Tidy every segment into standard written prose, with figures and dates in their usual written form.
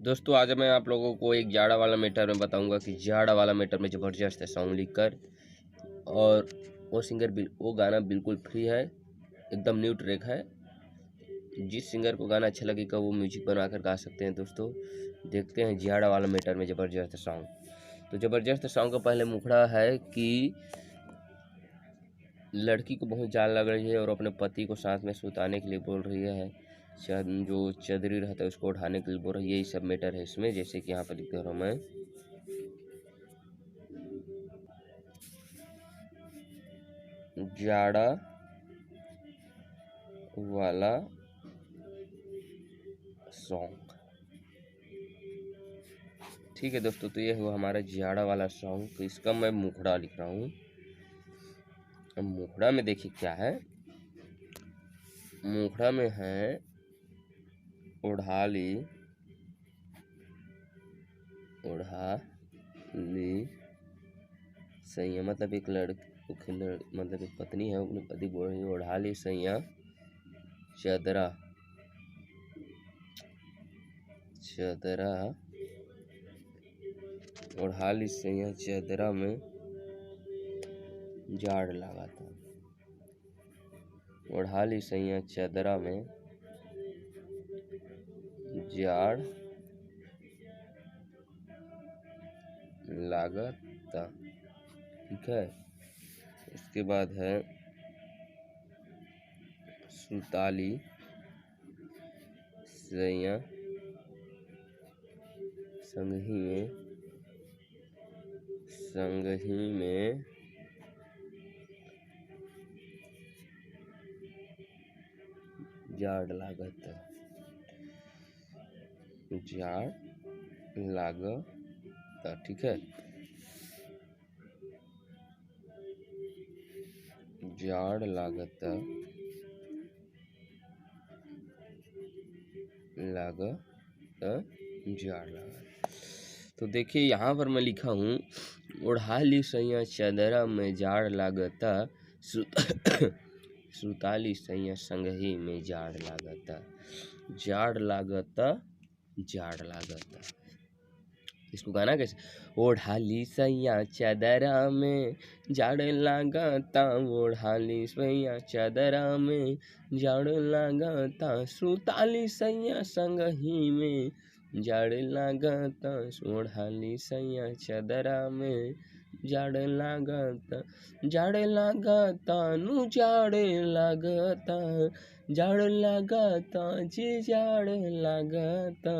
दोस्तों आज मैं आप लोगों को एक जाड़ा वाला मैटर में बताऊंगा कि जाड़ा वाला मैटर में ज़बरदस्त है सॉन्ग लिखकर, और वो सिंगर वो गाना बिल्कुल फ्री है, एकदम न्यू ट्रैक है। जिस सिंगर को गाना अच्छा लगेगा वो म्यूजिक बनाकर गा सकते हैं। दोस्तों देखते हैं जाड़ा वाला मैटर में ज़बरदस्त सॉन्ग। तो ज़बरदस्त सॉन्ग का पहले मुखड़ा है कि लड़की को बहुत जान लग रही है और अपने पति को साथ में सुताने के लिए बोल रही है, जो चदरी रहता है उसको उठाने के लिए बोल रही है। यही सब मैटर है इसमें, जैसे कि यहाँ पर लिख दे रहा हूँ मैं। जाड़ा वाला सॉन्ग, ठीक है दोस्तों। तो ये हुआ हमारा जाड़ा वाला सॉन्ग। तो इसका मैं मुखड़ा लिख रहा हूँ। अब मुखड़ा में देखिए क्या है। मुखड़ा में है ओढ़ाली, ओढ़ा ली सैया, मतलब एक लड़की, मतलब एक पत्नी है, अपने पति बोल रही है ओढ़ा ली सैया चदरा, चदरा, ओढ़ा ली सैया चदरा में जाड़ लगा था, ओढ़ा ली सैया चदरा में जाड़ लागता, ठीक है। इसके बाद है सुताली सैया संगही में, संगही में जाड़ लागत, जाड़ लागत, ठीक है। जाड़ लागत लागत जाड़ लागत। तो देखिए यहाँ पर मैं लिखा हूँ ओढ़ा ली सैया चदरा में जाड़ लागता, सुताली सैया संगही में जाड़ लागता, जाड़ लागता, जाड़ लागता। इसको गाना कैसे? ओढ़ा ली सैया चदरा में जाड़ लागता, ओढ़ा ली सैया चदरा में जाड़ लागता, सुताली सैया संगही में जाड़ लागता, ओढ़ा ली सैया चदरा में जाड़ लागता, जाड़ लागता नु जाड़ लागता, जाड़ लागता जी जाड़ लागता,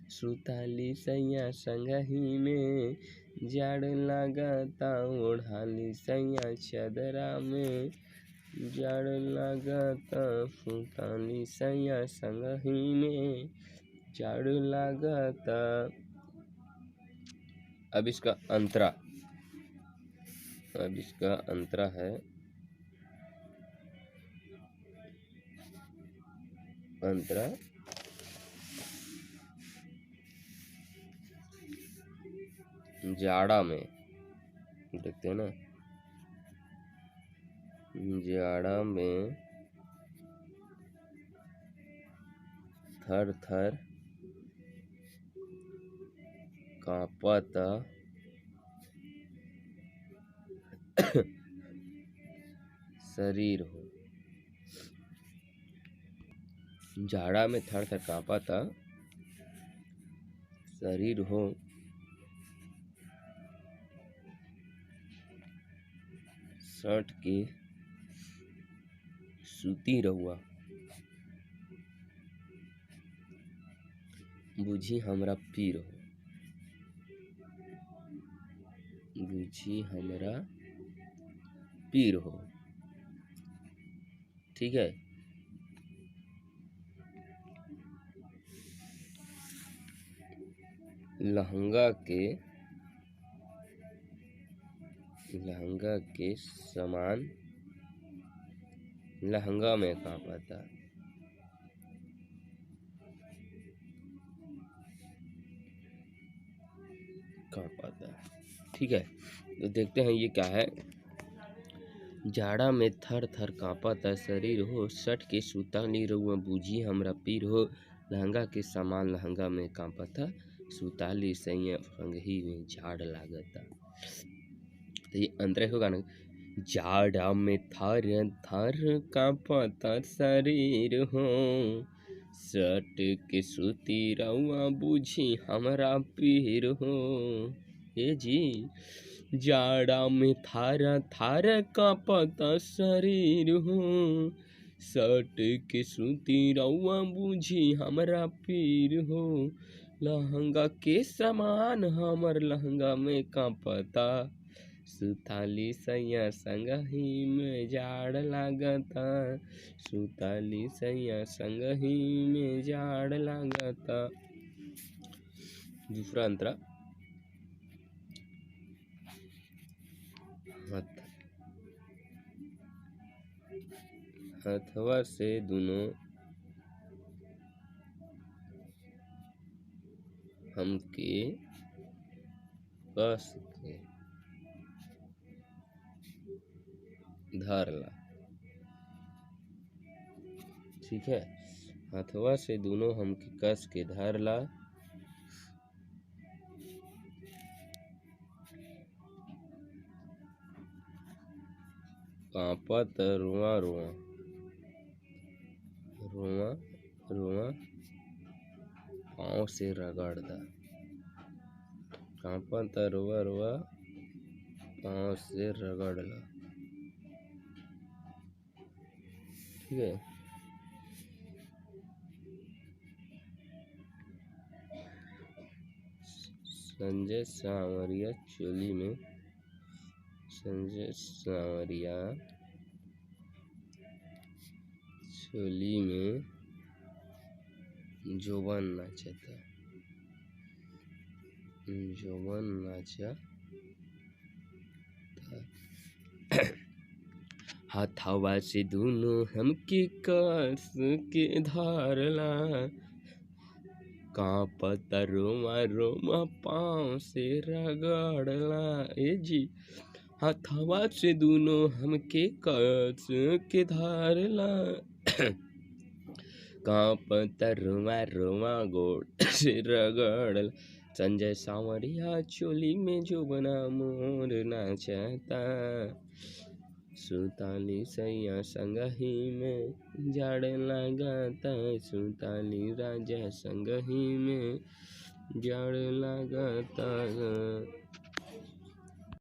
सुताली सैया संगही में जाड़ लागता, ओढ़ाली सैया चदरा में जाड़ लागता, सुताली सैया संगही में जाड़ लागता। अब इसका अंतरा, अब इसका अंतरा है अंतरा जाड़ा में, देखते हैं ना, जाड़ा में थर थर कांपता शरीर हो, जाड़ा में थर थर कांपता शरीर हो, शर्ट के सूती रहुआ बुझी हमरा पीर हो, बुझी हमरा पीर हो, ठीक है। लहंगा के, लहंगा के समान लहंगा में कांपता, कांपता, ठीक है। तो देखते हैं ये क्या है। जाड़ा में थर थर कांपता शरीर हो, सट के सूता नी रहुआ बूझी हमरा पीर हो, लहंगा के सामान लहंगा में कांपता, सुताली सैया संगही में झाड़ लागता। तो ये अंतरा को गाना, जाड़ा में थार थार कांपता शरीर हो, सट के सूती रउआ बूझी हमरा पीर हो। ए जी, जाड़ा में थार थार कांपता शरीर हो, सट के सूती रउआ बूझी हमरा पीर हो, लहंगा के समान हमर लहंगा में कांपता, सुताली सैया संगही में जाड़ लागता, सुताली सैया संगही में जाड़ लागता। दूसरा अंतरा, हथवा से दुनो हमके कस के धरला, ठीक है, हथवा से दोनों हमके कस के धरला, कांपत रुआ रुआ रुआ रुआ पाँव से रगड़ दा, कांपत रुआ रुआ पाँव से रगड़ला, ठीक है। संजय सांवरिया चोली में, संजय सांवरिया चोली में जोबन नाचता, जोबन नाचा। हथवा से दुनो हमके कस के धरला, कांपत रोमा रोमा पाँव से रगड़ला। ए जी, हथवा से दुनो हमके कस के धरला, कांपत रोमा रोमा गोड़ से रगड़ला, संजय सांवरिया चोली में जो बना मोर नाचता, सुताली सैया संगही में जाड़ लगाता, सुताली राजा संगही में जाड़ लगाता।